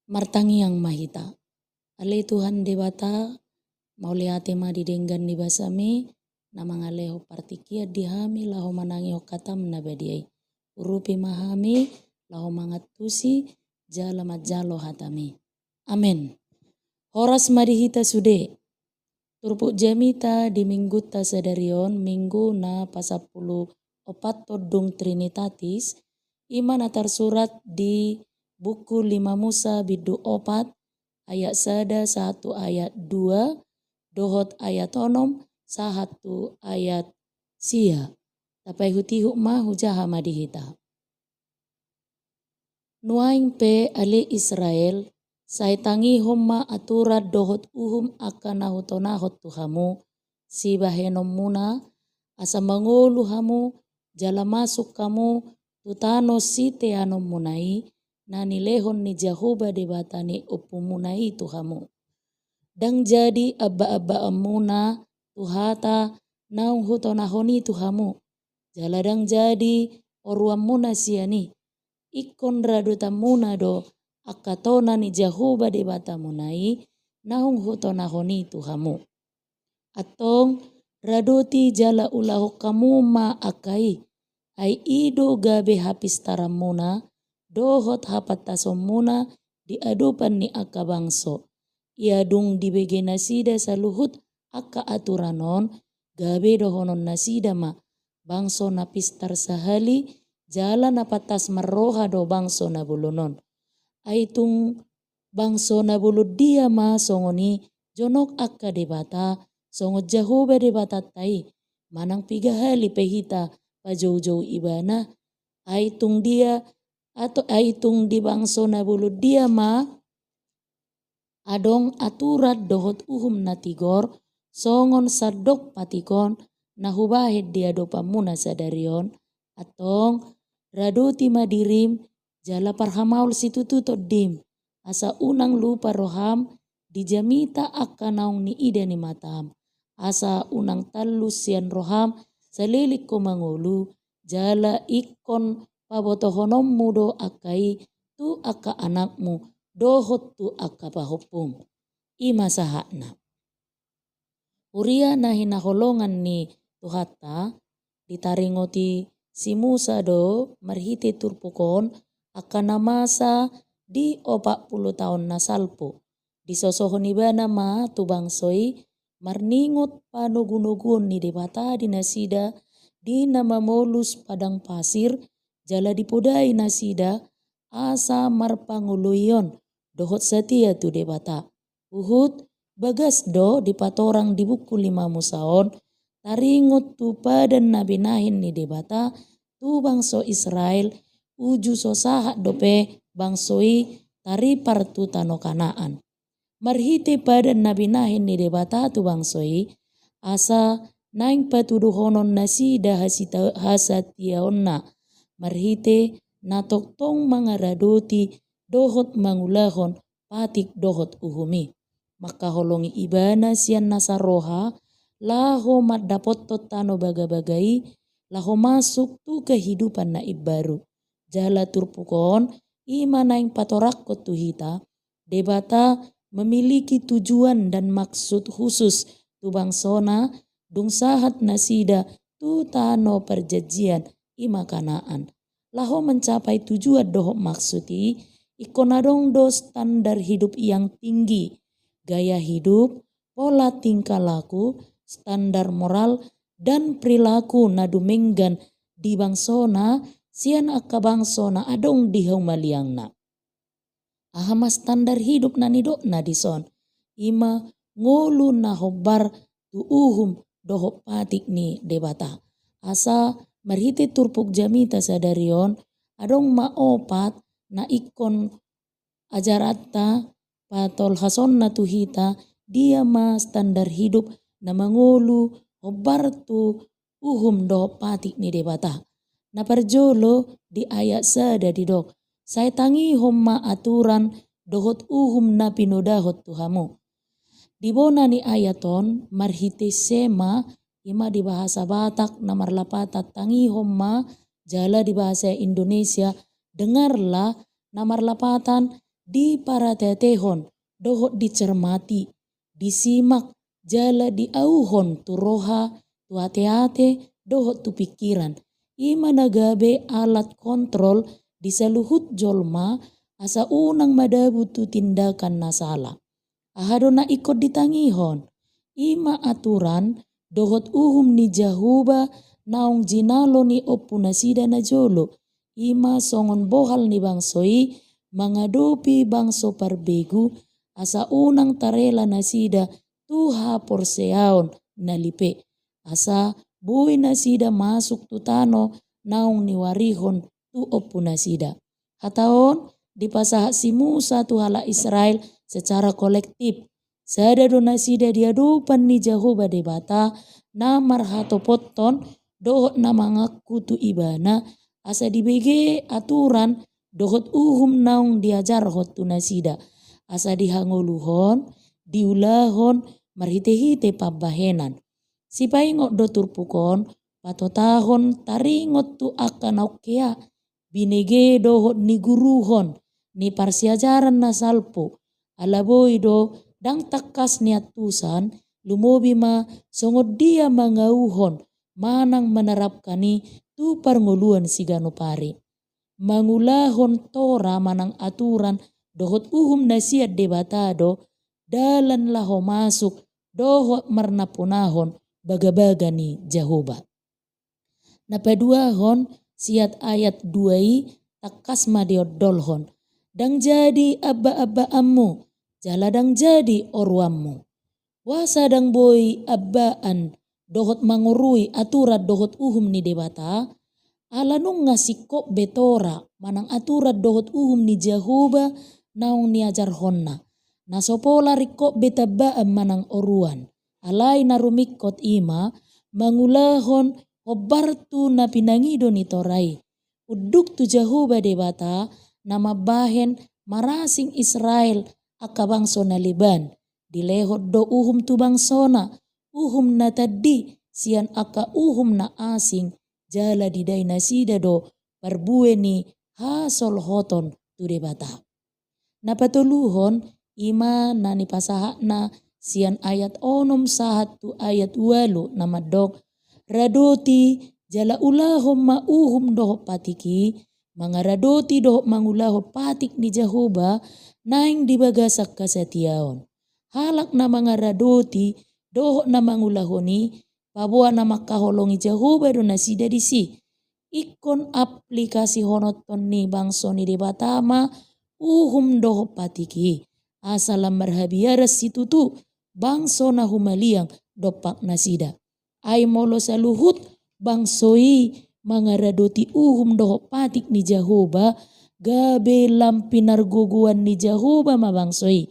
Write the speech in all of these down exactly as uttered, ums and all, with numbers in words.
Martangiang ma hita. Ale Tuhan Debata, mauliate ma di denggan ni basaMi, na mangalehon partingkian di hami laho manangihon hataM na badia i. Urupi ma hami laho mangantusi jala manjalo hataMi. Amen. Horas ma di hita sude. Turpuk jamita di minggunta sadari on, minggu na pasampulu opat dung Trinitatis, i ma na tarsurat di buku Lima Musa bindu opat, ayat sada sahat tu ayat dua, dohot ayat onom sahat tu ayat sia. Tapaihut-ihut ma, hujaha ma di hita. Nuaeng pe, ale Israel, sai tangihon ma aturan dohot uhum angka na hutonahon tu hamu sibahenonmuna, asa mangolu hamu jala masuk hamu tu tano siteanonmuna i, na nilehon ni Jahowa Debata ni ompumuna i tu hamu. Ndang jadi amba-ambaanmuna tu hata naung hutonahon i tu hamu, jala ndang jadi oruanmuna sian i. Ingkon radotanmuna do angka tona ni Jahowa Debatamuna i naung hutonahon i tu hamu. Antong, radoti jala ulahon hamu ma angka i, ai i do gabe hapistaranmuna dohot hapantasonmuna di adopan ni angka bangso. Ia dung dibege nasida saluhut angka aturan on, gabe dohonon nasida ma, bangso na pistar sahali, jala na pantas marroha do bangso na bolon on. Ai tung bangso na bolon dia ma songon i jonok angka debata songon Jahowa Debatanta i, manang piga hali pe hita pajoujou Ibana? Ai tung dia, atau ai tung di bangso na bolon dia ma adong aturan dohot uhum na tigor, songon sandok patik on na hubahen di adopanmuna sadari on? Antong, radoti ma dirim, jala parhamaol situtu tondim, asa unang lupa roham di jamita angka naung niida ni matam, asa unang tallus sian roham saleleng ho mangolu, jala ingkon pabotohononmu do angka i tu angka anakmu dohot tu angka pahompum. I ma sahatna. Huria na hinaholongan ni Tuhanta, ditaringoti si Musa do marhite turpuk on angka na masa di opat pulu taon na salpu. Disosohon ibana ma tu bangso i marningot panogunoguon ni Debata di nasida di na mamolus padang pasir, jala dipodai nasida asa marpangoloion dohot satia tu Debata. Huhut bagas do dipatorang di buku Lima Musa on, taringot tu padan na binahen ni Debata tu bangso Israel, uju so sahat dope bangso i taripar tu tano Kanaan. Marhite padan na binahen ni Debata tu bangso i, asa naeng patuduhonon nasida hasita-, hasatiaonna, marhite na tongtong mangaradoti dohot mangulahon patik dohot uhum i. Mangkaholongi ibana sian nasa roha, laho mandapothon tano bagabaga i, laho masuk tu kehidupan na imbaru. Jala turpuk on, i ma naeng patorangkon tu hita, Debata memiliki tujuan dan maksud khusus tu bangsona, dung sahat nasida tu tano perjanjian, i ma Kanaan. Laho mencapai tujuan dohot maksud i, ingkon adong do standar hidup yang tinggi, gaya hidup, pola tingkah laku, standar moral, dan perilaku na dumenggan di bangsona sian angka bangso na adong di humaliangna. Aha ma standar hidup na nidokna dison? I ma ngolu na hombar tu uhum dohot patik ni Debata. Asa marhite turpuk jamita sadari on, adong ma opat na ingkon ajaranta patolhasonna tu hita, dia ma standar hidup na mangolu hombar tu uhum dohot patik ni Debata. Na parjolo di ayat sada didok, sai tangihon ma aturan dohot uhum na pinodahon tu hamu. Di bona ni ayat on, marhite Shema, i ma di bahasa Batak na marlapatan tangihon ma, jala di bahasa Indonesia dengarlah, na marlapatan diparateatehon dohot dicermati, disimak jala diauhon tu roha, tu ateate dohot tu pingkiran. I ma na gabe alat kontrol di saluhut jolma, asa unang madabu tu tindakan na sala. Aha do na ingkon ditangihon? I ma aturan dohot uhum ni Jahowa naung jinalo ni ompunasida najolo. I ma songon bohal ni bangso i mangadopi bangso parbegu, asa unang tarela nasida tu haporseaon na lipe, asa boi nasida masuk tu tano naung niuarihon tu ompunasida. Hata on dipasahat si Musa tu halak Israel secara kolektif. Sada do nasida di adopan ni Jahowa Debata na marhatopothon dohot na mangaku tu Ibana, asa dibege aturan dohot uhum naung diajarhon tu nasida, asa dihangoluhon, diulahon marhitehite pambahenan. Sipaingot do turpuk on patotahon taringot tu angka na ongkea, binege dohot niguruhon ni parsiajaran na salpu. Ala boi do ndang tangkas niantusan, lumobi ma songon dia mangauhon manang manerapkan i tu parngoluan siganup ari. Mangulahon Tora manang aturan dohot uhum na sian Debata do dalan laho masuk dohot marnampunahon bagabaga ni Jahowa. Na paduahon, sian ayat dua i tangkas ma diondolhon: Ndang jadi ambaambaanmu, jala ndang jadi oruanmu. Boasa ndang boi ambaan dohot mangorui aturan dohot uhum ni Debata? Ala nunga singkop be Tora manang aturan dohot uhum ni Jahowa naung niajarhonna. Na so pola ringkot be tambaan manang oruan. Alai na rumingkot i ma mangulahon hombar tu na pinangido ni Tora i. Unduk tu Jahowa Debata na mambahen marasing Israel angka bangso na leban. Dilehon do uhum tu bangsona, uhum na tandi sian angka uhum na asing, jala didai nasida do parbue ni hasolhoton tu Debata. Na patoluhon, i ma na nipasahatna sian ayat onom sahat tu ayat ualu na mandok: Radoti jala ulahon ma uhum dohot patik i. Mangaradoti dohot mangulahon patik ni Jahowa naeng di bagasan hasatiaon. Halak na mangaradoti dohot na mangulahon i, paboa na mangkaholongi Jahowa do nasida disi. Ingkon aplikasihononton ni bangso ni Debata ma uhum dohot patik i, asa lam marhabiaran situtu bangso na humaliang dompak nasida. Ai molo saluhut bangso i mangaradoti uhum dohot patik ni Jahowa, gabe lam pinargogoan ni Jahowa ma bangso i.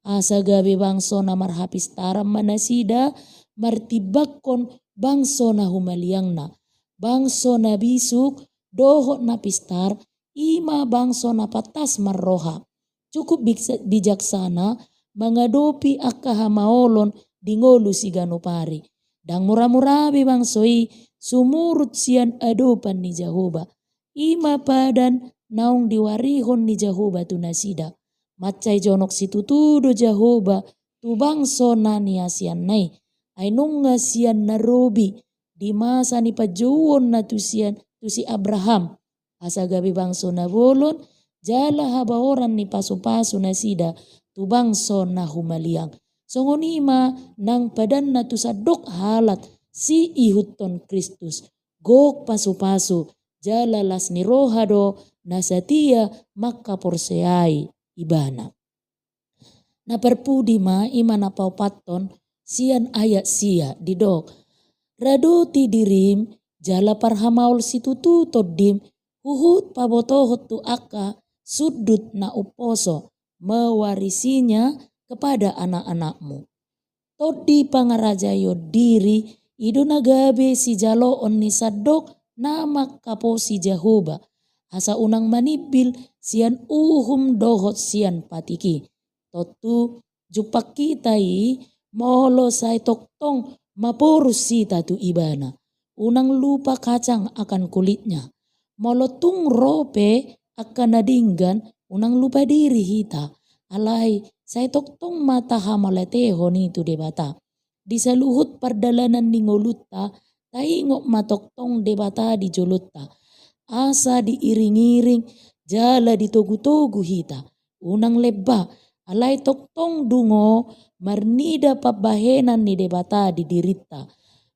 Asa gabe bangso na marhapistaran ma nasida martimbangkon bangso na humaliangna. Bangso na bisuk dohot na pistar, i ma bangso na pantas marroha. Cukup biksa-, bijaksana mangadopi angka hamaolon di ngolu siganup ari. Ndang muramura be bangso i sumurut sian adopan ni Jahowa. I ma padan naung diuarihon ni Jahowa tu nasida. Mansai jonok situtu do Jahowa tu bangso na niasianna i. Ai nunga sian na robi di masa ni panjouonna tu sian, tu si Abraham, asa gabe bangso na bolon jala habaoran ni pasupasu nasida tu bangso na humaliang. Songon i ma nang padanna tu sandok halak siihuthon Kristus. Gok pasupasu jala las ni roha do na satia mangkaporseai Ibana. Na parpudi ma, i ma na paopathon, sian ayat sia didok: Radoti dirim jala parhamaol situtu tondim, huhut pabotohon tu angka sundut na umposo, mewarisinya kepada anak-anakmu. Tondi pangarajaion diri, i do na gabe sijaloon ni sandok na mangkaposi Jahowa, asa unang manimbil sian uhum dohot sian patik i. Tontu jumpang hita i molo sai tongtong maporus hita tu Ibana. Unang lupa kacang akan kulitnya. Molo tung ro pe angka na denggan unang lupa diri hita, alai sai tongtong ma tahamauliatehon i tu Debata. Di saluhut pardalanan ni ngolunta, taingot ma tongtong Debata di jolonta. Asa diiringiring jala ditogutogu hita. Unang lemba, alai tongtong dungo marnida pambahenan ni Debata di dirinta.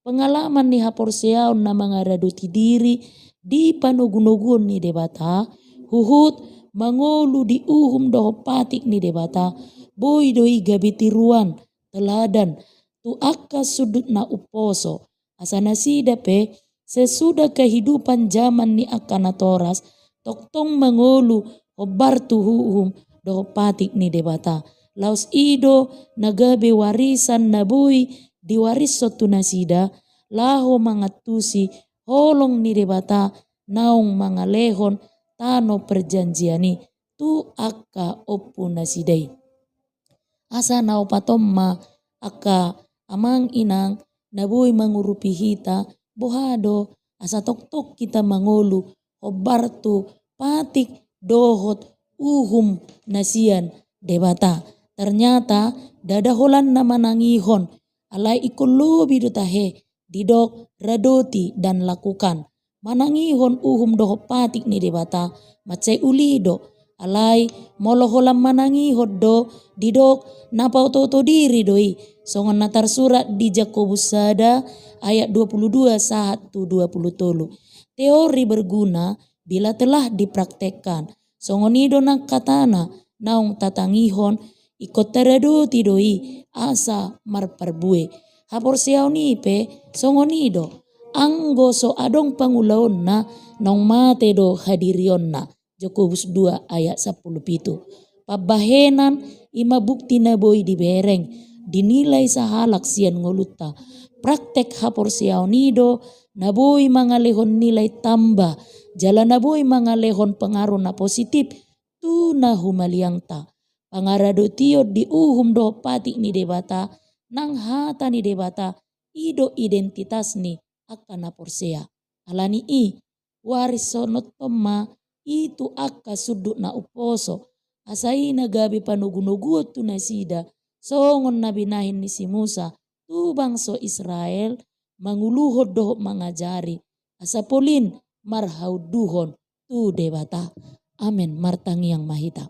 Pengalaman ni haporseaon na mangaradoti diri di panogunoguon ni Debata, huhut mangolu di uhum dohot patik ni Debata, boi do i gabe tiruan, teladan, tu angka sundut na umposo. Asa nasida pe, sesudah kehidupan zaman ni angka natoras, tongtong mangolu hombar tu uhum dohot patik ni Debata. Laos i do na gabe warisan na boi diwarishon tu nasida, laho mangantusi holong ni Debata naung mangalehon tano perjanjian i tu angka ompu nasida i. Asa na opat on ma angka amang inang na boi mangurupi hita, boha do asa tongtong hita mangolu hombar tu patik dohot uhum na sian Debata. Ternyata ndada holanna manangihon, alai ingkon lobi do tahe didok radoti dan lakukan. Manangihon uhum dohot patik ni Debata, mansai uli do. Alai molo holan manangihon do, didok na paotooto diri do i. Songon na tarsurat di Jakobus sada ayat dua puluh dua sahat tu dua puluh tolu. Teori berguna bila telah dipraktekkan. Songon i do nang hatana naung tatangihon, ingkon taradoti do i asa marparbue. Haporseaon i pe songon i do, anggo so adong pangulaonna, naung mate do hadirionna. Jakobus dua ayat sampulu pitu. Pambahenan i ma bukti na boi dibereng, dinilai sahalak sian ngolunta. Praktek haporseaon i do na boi mangalehon nilai tamba, jala na boi mangalehon pengaruh na positif tu na humaliangta. Pangaradotion di uhum dohot patik ni Debata, nang hata ni Debata, i do identitas ni angka na porsea. Alani i, warishononton ma i tu angka sundut na umposo, asa i na gabe panogunoguon tu nasida, songon na binahen ni si Musa tu bangso Israel, manguluhon dohot mangajari, asa polin marhaunduhon tu Debata. Amen. Martangiang ma hita.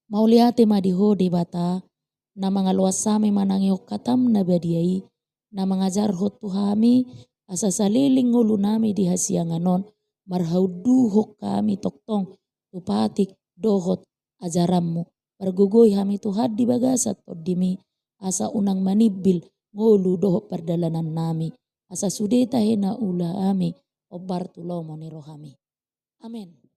Mauliate ma di Ho Debata, na mangaloas hami manangihon hataM na badia i, na mangajarhon tu hami, asa saleleng ngolunami di hasiangan on, marhaunduhon hami tongtong tu patik dohot ajaranMu. Pargogoi hami Tuhan di bagasan TondiMi, asa unang manimbil ngolu dohot pardalanannami, asa sude tahe na ulaami, hombar tu lomo ni rohaMi. Amen.